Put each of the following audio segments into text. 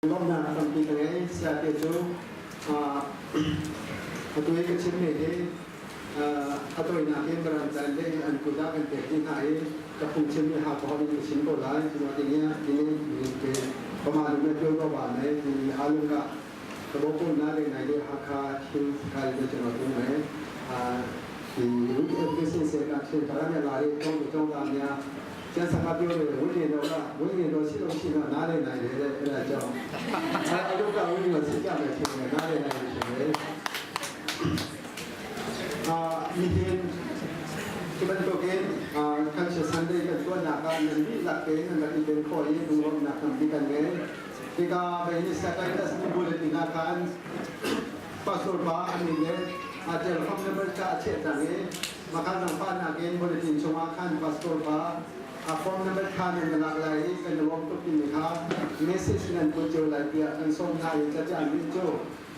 Lawmhnak tampi ka ngei. Saya te cu atu i ka chimmi hi a tawinak in Mirang ca in le an kut ah kan pek dih hna i ka phungchimmi ha ka holh in ka chim ko lai. Cuah ding i tini pama lu me tual ba ne tini alung ka ka bo na le nai le Hakha thil kai le chano tu me ti week education se ka thil ka ne la ri tong tong la nia ကျန်စကားပြောတယ်ဝိညာဉ်တော်ကဝိညာဉ်တော်ရှိလို့ရှိတော့နားလည်နိုင်တယ်တဲ့အဲ့ဒါကြောင့်အဲ့ဒုက္ခဝိညာဉ်တော်သိကြမယ်ဖြစ်တယ်နားလည်နိုင်တယ်ဖြစ်တယ်အာမိhin ที่bantukin culture Sunday kan tuan nak kan nan bi lak ke nan lak iten kho i lungrom nak tam bi kan nge tika bai ni sakai tas ni bulletin na khan pastor pa an ni le a telephone number ka a che tang i Makhan zangfahnak in bulletin chungah khan pastor pa a form number kha nan lak lai i kan i lawm tuk timi kha message nan put cio lai tiah kan sawm hna i caca nih cu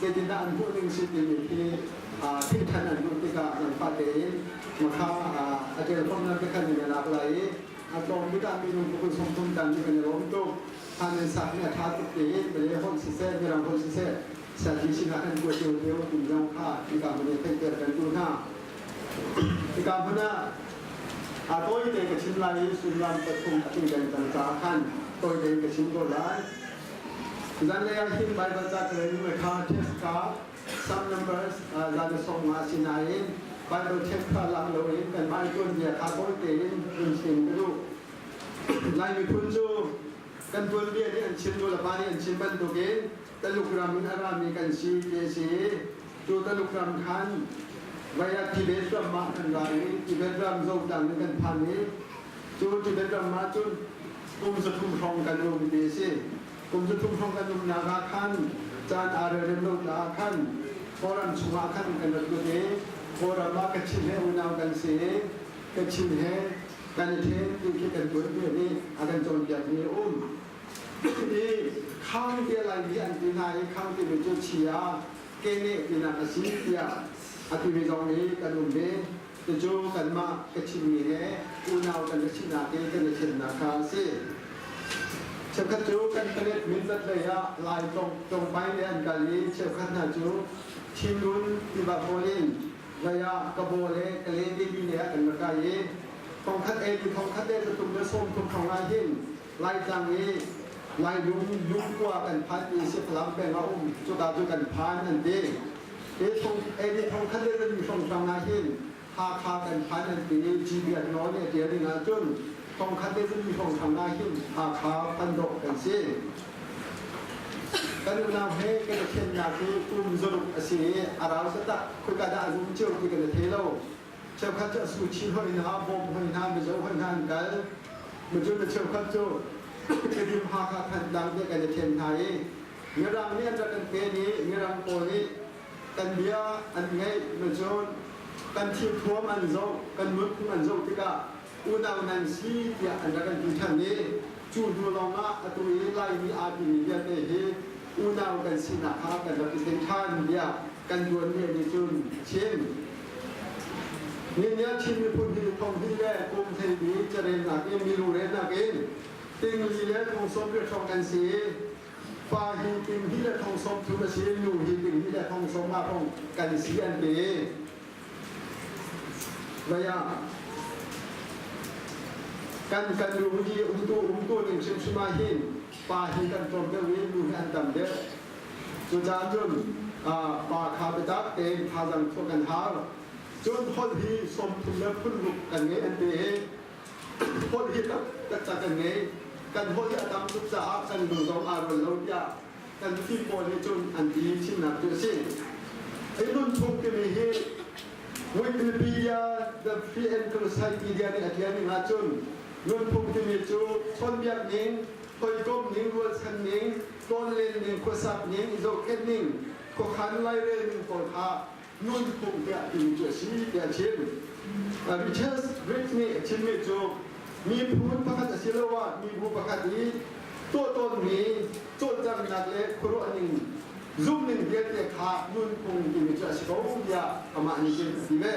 zeitindah an hmuh ning si timi khi thil than an duh tikah zangfah tein makha a telephone number khan nan lak lai i a tlawm bik ah minung pukul 30 tan nih kan i lawm tuk. Kha nan sak mi a tha tuk tiin Malay holh siseh Mirang holh siseh siaci sinah kan kuat cio cio tum zong kha hika hmun i theihter kan duh hna. Hika hmun ah a tawite ka chim lai i sullam pathum a tingdeng cang caah khan tawite in ka chim ko lai. Zanlei ah hin Baibal ca ka rel mi kha test ka some numbers zan song nga sinain Bible text kha lang loin kanmah i tuanbia kha tawite in run chim ka duh. Lai miphun cu kan tuanbia nih an chim nulepa nih an chim bantukin Taluk ram in a rami kan si ti a si i cu Taluk ram khan vaya Tibet ram ah kan ra i Tibet ram Zotlang in kan phan i cu Tibet ram ah cun kum 300 hrawng kan um ti a si. Kum 300 hrawng kan umnak ah khan caan aa relrem lo caah khan Kawlram chungah khan kan rat lut i Kawlram ah Kachin he unau kan si i Kachin he kan i then ti khi kan tuanbia nih a kan cawnpiakmi a um. I khang te Laimi an ti hna i khang timi cu chia keneh tinak a si tiah a timi zong hi kan um ve. Cucu kanmah ka chimmi he unau kan i sinak i kan i thlennak kha a si. Cheukhat cu kan palet minzat lei ah Lai tlawngpai le an kal i cheukhat hna cu Thinlun tiva pawl in lei ah Kabaw le Kale timi lei ah kan ra kai i thongkhat e ti thongkhat le zathum le 30 hrawng ah hin Laitlang i Lailung lungkua kan phan i Sifalam peng a um cuka cu kan phan an ti. Hi thong AD thongkhat le zali hrawnghrang ah hin Hakha kan phan an ti i G Biak Nawl nih a ṭial ding ahcun thongkhat le zali hrawnghrang ah hin Hakha phan dawh kan si. Kan unau he kan i ṭhennak hi kum 6 a si i a rau taktak khoika dah a zum cio ti kan i thei lo. Cheukhat cu a su chin hoi hna, bawm hoi hna, mizo hoi hna an kal. Macun mi cheukhat cu Tedim Hakha Thantlang te kan i ṭhen hna i Mirang nih an rak kan pen i Mirang pawl nih kan bia an ngaih macun kan thilthuam an zoh, kan nunphung an zoh tikah unau nan si tiah an rak kan ti ṭhan i cu hnu lawngah atu i Laimi aa timi vialte hi unau kan sinak kha kan rak i thei ṭhan tiah kan tuanbia nih cun a chim. Nihin Chin miphun hi thong hnih le kum hleili carelnak in milu relnak in 40 le 80 hrawng kan si i pa hi 2 le 30 a si nu hi 2 le 75 hrawng kan si an ti. Vaya kan kan lu hi umtu umtu ning hrimhrim ah hin pa hi kan tlawm deuh i nu hi an tam deuh. Cucaah cun pa kha biatak tein thazaang chuah kan har. Cun holh hi 30 le phun ruk kan ngei an ti i holh hi tam taktak kan ngei. Kan holh hi a tam tuk caah kan lung zong aa rual lo tiah kan fim pawl nih cun an ti chinnak cu a si. Hi nunphung timi hi Wikipedia, the Free Encyclopedia nih a tial ning ahcun nunphung timi cu chawnbiak ning, hawikom ning, rualchan ning, tlawnlen ning, khuasak ning, zohkhenh ning, khuakhan lairel ning pawl kha nunphung tiah timi cu a si tiah a chim. Richard Rich nih a chimmi cu miphun pakhat asiloah mibu pakhat i tuah tawnmi cawlcanghnak le khuaruah ning zumhning vialte kha nunphung timi cu a si ko tiah amah nih cun a ti ve.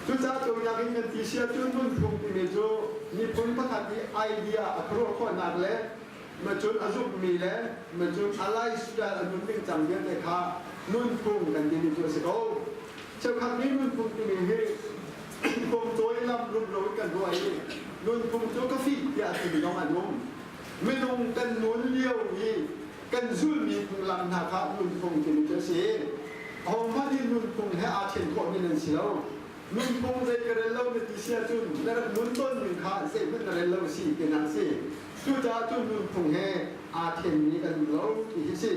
Cucaah cawinak in kan ti si ahcun nunphung timi cu miphun pakhat i idea a khuaruah khawhnak le Macun a zumhmi le macun a lifestyle a nun ding cang vialte kha nunphung kan timi cu a si ko. Cheukhat nih nunphung timi hi pumcawi lam rumro in kan ruah i nunphung cu ka fih tiah a timi zong an um. Minung kan nun lio i kan zulmi phunglam hna kha nunphung timi cu a si. Ahohmanh hi nunphung he aa ṭhen khawhmi nan si lo. Nunphung zei ka rel lo na ti si ahcun na rak nun tawnmi kha zeihmanh na rel lo a si tinak a si. Cucaah cu nunphung he aa ṭhenmi kan um lo ti hi si.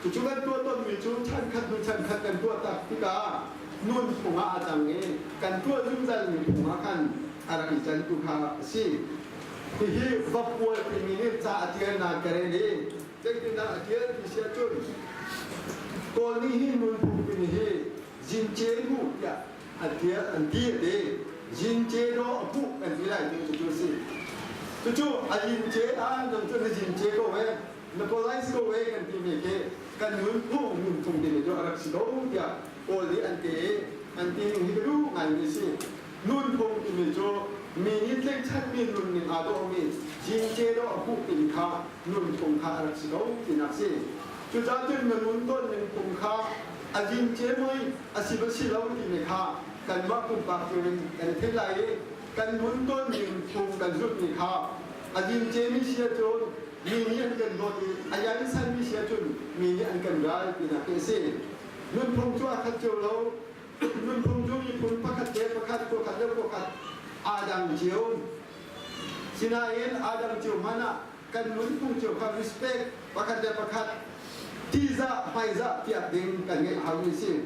Cucu kan tuah tawnmi cu chankhat hnu chankhat kan tuah tak tikah nunphung ah a cang i kan tuah zungzalmi phung ah khan a rak i can tu kha a si. Hihi vapual timi nih ca a ṭialnak ka rel i zeitindah a ṭial ti si ahcun Kawl nih hi nunphung timi hi Zince mu tiah an tial an ti a ti. Zince dawh a hmuh kan ti lai ti cucu a si. Cucu a zince ah nang cu na zince ko e na polite ko e kan timi khi kan nunphung nunphung timi cu a rak si ko tiah Kawl nih an ti i an ti ning hi ka duh ngaimi a si. Nunphung timi cu mi nih tlaihchanmi nunning aa dawhmi zince dawh a hmuh timi kha nunphung kha a rak si ko tinak a si. Cucaah cun na nun tawnning phung kha a zince mui a si va si lo timi kha kanmah pumpak cio in kan i theih lai i kan nun tawnning phung kan zulhmi kha a zincemi si ahcun mi nih an kan dawt i a iansanmi si ahcun mi nih an kan ral tinak hi a si. Nunphung cu aa khat cio lo. Nunphung cu miphun pakhat le pakhat, khuakhat le khuakhat aa dang cio. Sinain aa dang cio hmanh ah kan nunphung cio kha respect pakhat le pakhat tihzah hmaizah piak ding kan ngeih haumi si.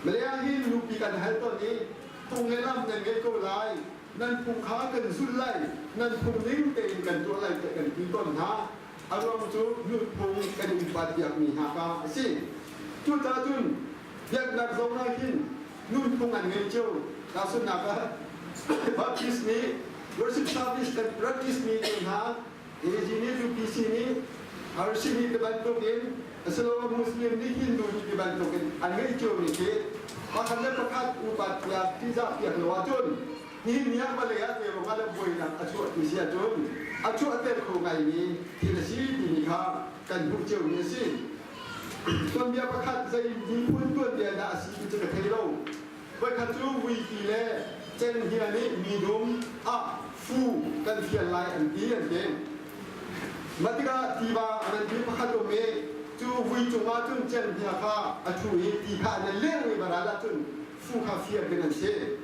Malay hi nupi kan hal tawn i phung le lam nan ngei ko lai, nan phung kha kan zulh lai, nan phung ning tein kan tuah lai tiah kan ti tawn hna. A ruang cu nunphung kan in upat piakmi hna kha a si. Cucaah cun biaknak zong ah hin nunphung an ngei cio. Tahchunhnak ah Baptist nih worship service kan practice mi te hna AG nih UPC nih RC nih ti bantukin asiloah Muslim nih Hindu nih ti bantukin an ngeih ciomi khi pakhat le pakhat upat piak tihzah piak lo ahcun nihin ni ah vawlei ah zeiruang ah dah buainak a chuah ti si ahcun a chuahter kho ngaimi thil a si timi kha kan hmuh ciomi a si. Tuanbia pakhat zei miphun tuanbia dah a si ti cu ka thei lo. Voikhat cu vuipi le cenghngia nih mi dum ah fu kan fial lai an ti an ti. Mah tikah tiva nganpi pakhat um i cu vui cungah cun cenghngia kha a ṭhu i ti kha an i leng i varal ahcun fu kha fial ding an si.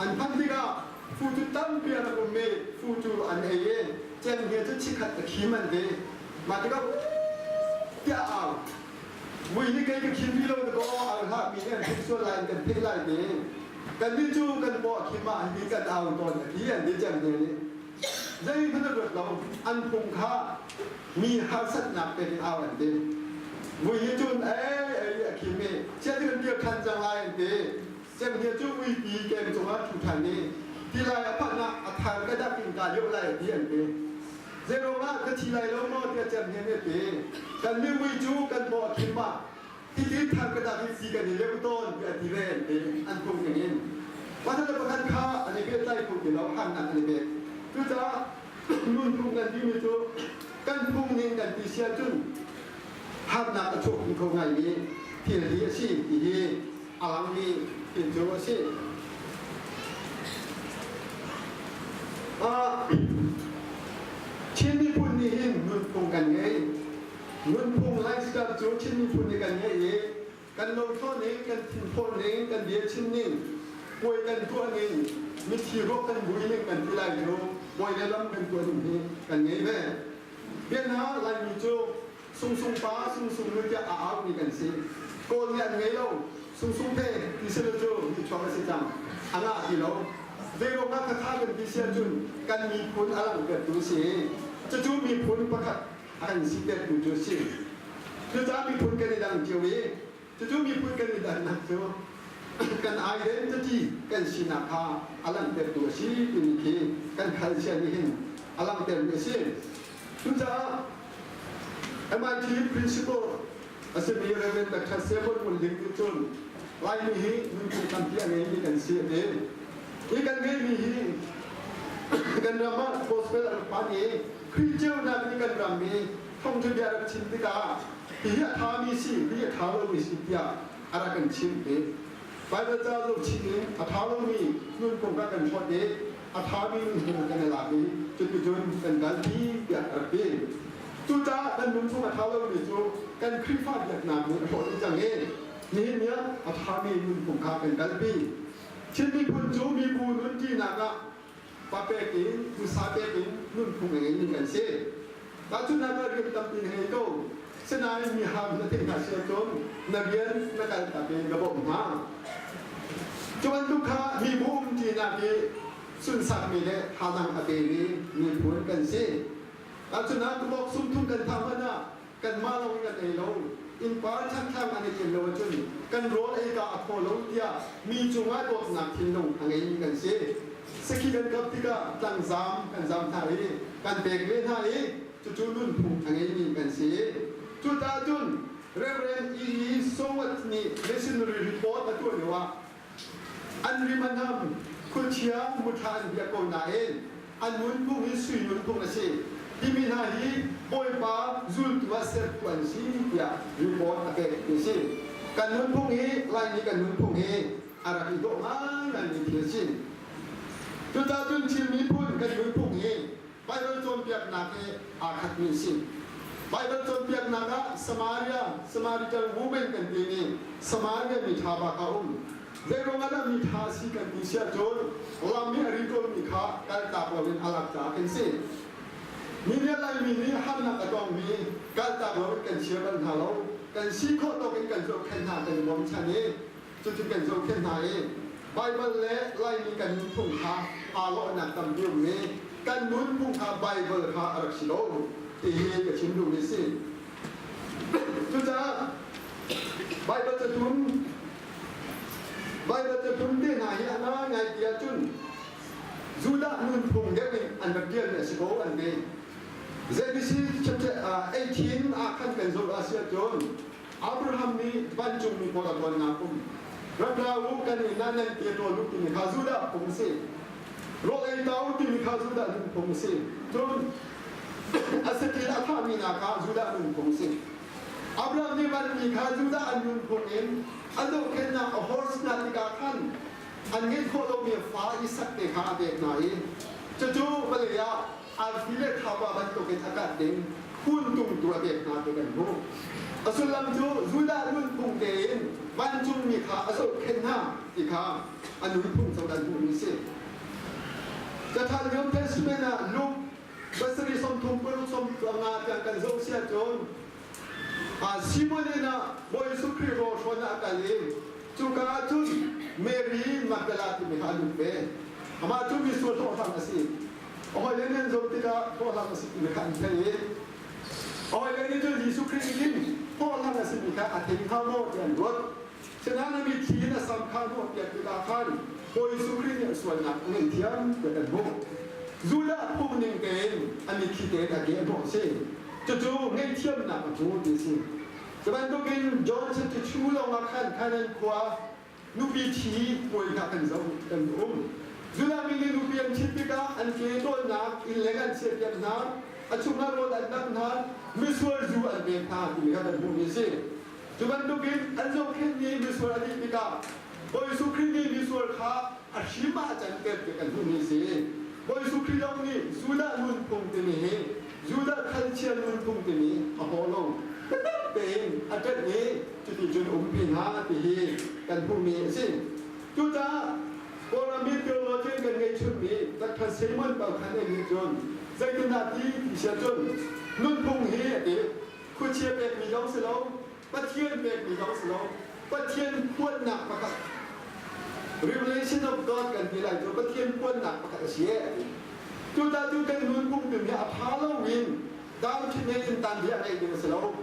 An phanh tikah fu cu tampi a rak um i fu cu an ei i cenghngia cu chikkhat a khim an ti. Mah tikah tiah a au. Mui hi kei ka khim rih lo na kaw ar hlah mi nih an theih sual lai in kan theih lai ti. Kannih cu kan paw a khim ah hi kan au tawn a ti an ti cem te nih. Zeihmanh a ruat lo an phung kha mi harsatnak pek in au an ti. Vui hi cun ei ei a khim i chiat kan dir than cang lai an ti. Cenghngia cu uipi kem cungah ṭhu ṭhan i tilai a phanh ah a thar ka dak in kaa lioh lai ti an ti. Zeiruangah ka thi lai lo maw tiah cenghngia nih a ti. Kan mimui cu kan paw a khim ah hiti thar ka dak in si kan i leuh tawn tiah a ti ve an ti. An phung ning in. Pakhat le pakhat kha an i pehtlai kho ti lo, harnak an i pek. Cucaah nunphung kan timi cu kan phung ning kan ti si ahcun harnak a chuak kho ngaimi thil hi a si ti hi a langmi thil cu a si. Chin miphun nih hin nunphung kan ngei. Nunphung lifestyle cu Chin miphun nih kan ngei i kan lothlawh ning, kan thinphawh ning, kan bia chim ning, puai kan tuah ning, mithi ruak kan vui ning kan ti lai cu bawi le lam kan tuah ning hi kan ngei ve. Biana Laimi cu Sungsung pa, sungsung nu tiah a aumi kan si. Kawl nih an ngei lo. Sungsung phe ti si lo cu nihchuak a si cang. A ngah ti lo. Zeiruangah kha kan ti si ahcun kan miphun a langhtertu si. Cucu miphun pakhat a kan sitertu cu a si. Cucaah miphun kan i dang cio i cucu miphun kan i dannak cu kan identity kan sinak kha a langhtertu a si timi khi kan culture nih hin a langhtermi a si. Cucaah MIT principal a simi Reverend Dr. Samuel Ngun Ling nih cun Laimi hi nunphung tampi a ngeimi kan si a ti. Hi kan ngeimi hi kan ram ah gospel a rak phan i Khrih ceunak nih kan ram i thawngṭha bia rak chim tikah hihi a ṭhami si, hihi a ṭha lomi si tiah a rak kan chimh i Baibal ca zohchih in a ṭha lomi nunphung kha kan hlawt i a ṭhami nunphung kan i lak i cuticun kan kalpi tiah a rak ti. Cucaah kan nunphung a ṭha lomi cu kan Khrihfa biaknak nih a hlawt dih cang i nihin ni ah a ṭhami nunphung kha kan kalpi. Chin miphun cu mibu nunṭinak ah papek in pusa pek in nunphung a ngeimi kan si. Tahchunhnak ah rian tampi na ngei ko. Sinain mi ham na theih hna si ahcun na rian na kaltak i na bawmh hna. Cu bantuk kha mibu umṭinak i sunsakmi le thazaang a pemi miphun kan si. Tahchunhnak tubawk sumthum kan thah hmanh ah kanmah lawng in kan ei lo. Innpa changthlang an i tel lo ahcun kan rawl ei ka a thaw lo tiah mi cungah dawtnak thinlung a ngeimi kan si. Sakhi kan kap tikah tlangzam kan zam hna i kan pek ve hna i cucu nunphung a ngeimi kan si. Cucaah cun Reverend E. E. Sowat nih missionary report a tuah lioah An rim a nam, khuachia muthla an biak ko nain an nunphung hi sui nunphung a si. Timi hna hi Bawipa zultu ah sertu an si tiah report a pek ti a si. Kan nunphung hi Laimi kan nunphung hi a rak i dawh ngaingaimi thil a si. Cucaah cun Chin miphun kan nunphung hi Baibal cawnpiaknak he aa khatmi a si. Baibal cawnpiaknak ah Samaria, Samaritan woman kan timi Samaria mi ṭha bak a um. Zeiruang ah dah mi ṭha a si kan ti si ahcun lam i a ritawlmi kha kaltak loin a lak caah kan si. Mi nih Laimi nih harnak a tongmi kaltak loin kan chia bal hna lo. Kan si khawh tawk in kan zohkhenh hna, kan i bawmchan i cucu kan zohkhenh hna i Baibal le Laimi kan nunphung kha aa lawhnak tampi um i kan nunphung kha Baibal kha a rak si lo ti hi ka chim duhmi a si. Cucaah Baibal cathum Baibal cathum te hna hi a ngaingai ti ahcun Judah nunphung deuh in an rak ṭialmi a si ko an ti. ZBC chapter 18 ah khan kan zoh a si ahcun Abraham nih vancungmi pawl a tonnak um rak ra u kan inn ah nan ke rawl u timi kha Judah phung a si. Rawl ei ta u timi kha Judah nunphung a si. Cun a saṭil a thahmi hna kha Judah nunphung a si. Abraham nih vanmi kha Judah an nunphung in a zohkhenhnak a horse hna tikah khan an ngeih khawh lomi fa Isak te kha a pek hna i cucu vawlei ah arfi le thlapa bantukin a kat ding phuntung tu a pek hna ti kan hmuh. A sullam cu Judah nunphung tein vancungmi kha a zohkhenh hna ti kha a nunphung cu kan hmuhmi a si. Cathal New Testament ah Luke pasarih 30 paruk 35 tiang kan zoh si ahcun Simon inn ah Bawi Jesuh Khrih rawlhrawn ah a kal i cuka ah cun Mary Magdala timi kha a lut ve. Amah cu misual hlawhhlang a si. A hawile nih an zoh tikah hlawhhlang a si timi kha an theih i a hawile nih cun Jesuh Khrih nih hin hlawhhlang a simi kha a thei hnga maw ti an ruat. Sinain a mitthli in a sam kha hnawhpiak tikah khan Bawi Jesuh Khrih nih a sualnak a ngaihthiam tiah kan hmuh. Judah phung ning tein a mitthli tein a ke a hnawh a si. Cucu ngaihthiamnak a hmu ti a si. Cu bantukin John chapter 2 lawngah khan Canaan khua nupi ṭhi puai kha kan zoh kan um. Judah mi nih nupi an ṭhit tikah an ke ṭawlnak innleng an chiahpiak hna, a chungah rawl an dangh hna, misual zu an pek hna timi kha kan hmuhmi a si. Cu bantukin an zohkhenhmi misual a dih tikah Bawi Jesuh Khrih nih misual kha a hrim ah a canter ti kan hmuhmi a si. Bawi Jesuh Khrih zong nih Judah nunphung timi hi Judah khalchia nunphung timi a haw lo. Biatak tein a ṭanh i cuticun umpi hna ti hi kan hmuhmi a si. Cucaah Kawlram i theologian kan ngeihchunmi Dr. Simon Balkhan nih cun zeitindah ti ti siah cun nunphung hi a ti khuachia pekmi zong si lo Pathian pekmi zong si lo Pathian phuannak pakhat Revelation of God kan ti lai cu Pathian phuannak pakhat a si a ti. Cucaah cu kan nunphung tu hi a pha loin down in tan hi a ngeih ding a si lo.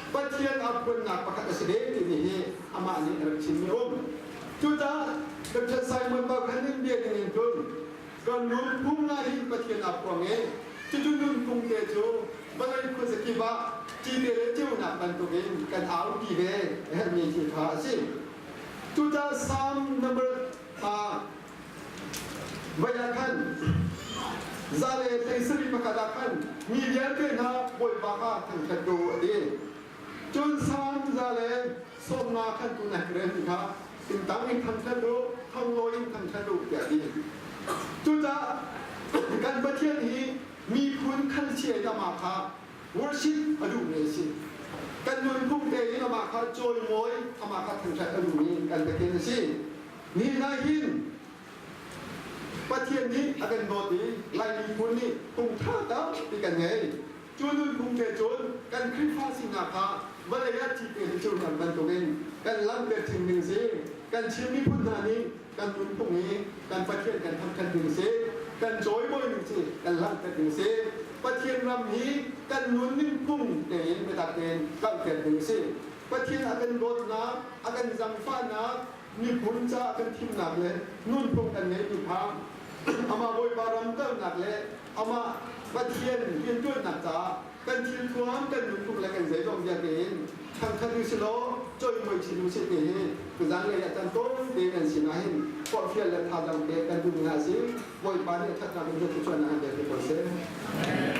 Pathian a phuannak pakhat a si ve timi hi amah nih a rak chimmi um. Cucaah Dr. Simon Baukan in bia ding in cun kan nunphung ah hin Pathian aa phuang i cucu nunphung te cu vawlei khuazakip ah cite le ceunak bantukin kan aupi ve a herhmi thil ṭha a si. Cucaah Psalm number vai ah khan 137 ah khan mi vialte hna Bawipa kha thangṭhat u a ti. Cun Salm 150 khan tu na rel ti kha tingtang in thangṭhat u, thonglawi in thangṭhat u tiah a ti. Cucaah kan Pathian hi miphun khalchia in amah kha worship a duhmi a si. Kan nunphung tein amah kha cawimawi, amah kha thangṭhat a duhmi kan Pathian a si. Ni hna hin Pathian nih a kan dawt i Lai miphun nih kum ṭha tampi kan ngei. Cu nunphung te cun kan Khrihfa sinak kha vawlei ah thi te hi cu kan bantukin kan langhter chin ding si. Kan Chin miphun hna nih kan nunphung hi kan Pathian kan thangṭhat ding si, kan cawimawi ding si, kan langhter ding si. Pathian ram hi kan nunning phung tein biatak tein langhter ding si. Pathian a kan dawtnak, a kan zangfahnak, miphun caah kan thimnak le nunphung kan ngeihmi kha amah Bawipa ram kalnak le amah Pathian rianṭuannak caah kan thilthuam kan nunphung le kan zeizong vialte in thangṭhat u silaw coihmoi chin u sih ti hi tuzan lei ah can tawn te kan sinah hin forhfial le thazaang pek kan duhmi hna a si. Bawipa nih a ṭhatnak in thluachuahnak an pek te ko seh.